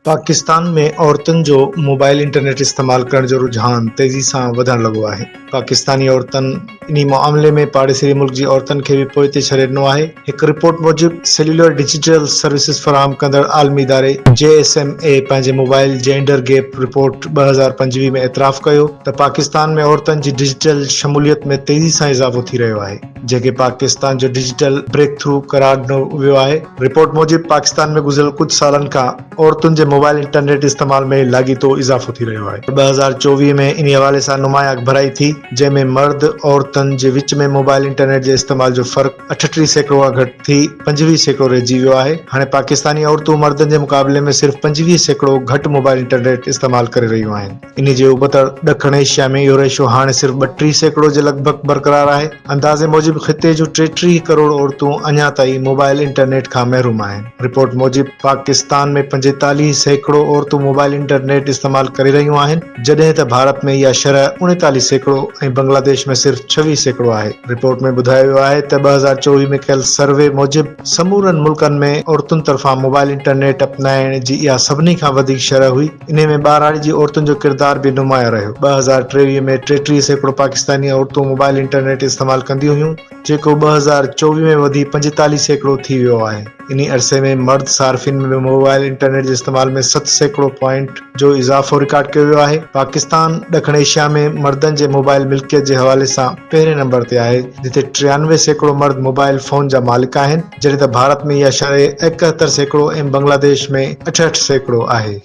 پاڪستان ۾ عورتن جو mobile internet استعمال ڪرڻ جو رجحان تيزي سان وڌڻ لڳو آهي. پاڪستاني عورتن انهي معاملي ۾ پاڙيسري ملڪ جي عورتن کي به پوئتي ڇڏي ڏنو آهي. هڪ رپورٽ موجب سيلولر ڊجيٽل سروسز فراهم ڪندڙ عالمي اداري جي ايس ايم اي پنهنجي موبائل جينڊر گيپ رپورٽ 2025 ۾ اعتراف ڪيو ته پاڪستان ۾ عورتن جي ڊجيٽل شموليت ۾ تيزي سان اضافو ٿي رهيو آهي. جنهن کي پاڪستان جو ڊجيٽل بريڪ ٿرو قرار ڏنو ويو آهي. رپورٽ موجب پاڪستان ۾ گذريل ڪجهه سالن کان عورتن جي موبائل انٽرنيٽ استعمال ۾ لاڳيتو اضافو ٿي رهيو آهي. 2024 ۾ انهي حوالي سان نمايان اڳڀرائي ٿي، جنهن ۾ مرد عورتن جي وچ ۾ موبائل انٽرنيٽ جي استعمال جو فرق 38% کان گهٽ ٿي 25% رهجي ويو آهي. هاڻي پاڪستاني عورتون مردن جي مقابلي ۾ صرف 25% گهٽ موبائل انٽرنيٽ استعمال ڪري رهيون آهن. انهي جي ابتڙ ڏکڻ ايشيا ۾ اهو ريشو هاڻي صرف 32% جي لڳ ڀڳ برقرار آهي. اندازي موجب خطي جون 33 ڪروڙ عورتون اڃا تائين موبائل انٽرنيٽ کان محروم آهن. رپورٽ موجب پاڪستان ۾ 45% عورتون موبائل انٽرنيٽ استعمال ڪري رهيون آهن، جڏهن ته ڀارت ۾ اها شرح 39% ۽ بنگلاديش ۾ صرف 26% آهي. رپورٽ ۾ ٻڌايو ويو آهي ته 2024 ۾ ڪيل سروي موجب سمورن ملڪن ۾ عورتن طرفان موبائل انٽرنيٽ اپنائڻ جي اها سڀني کان وڌيڪ شرح هئي. انهي ۾ ٻهراڙي جي عورتن جو ڪردار به نمايان رهيو. 2023 ۾ 33% پاڪستاني عورتون موبائل انٽرنيٽ استعمال ڪنديون هيون، جيڪو 2024 ۾ وڌي 45% ٿي ويو آهي. انهي عرصي ۾ مرد صارفين ۾ به موبائل انٽرنيٽ جي استعمال ۾ 7% پوائنٽ جو اضافو رڪارڊ ڪيو ويو آهي. پاڪستان ڏکڻ ايشيا ۾ مردن جي موبائل ملڪيت جي حوالي سان پهرين نمبر تي آهي، جتي 93% مرد موبائل فون جا مالڪ آهن، جڏهن ته ڀارت ۾ اها شرح 71% ۽ بنگلاديش ۾ 68% آهي.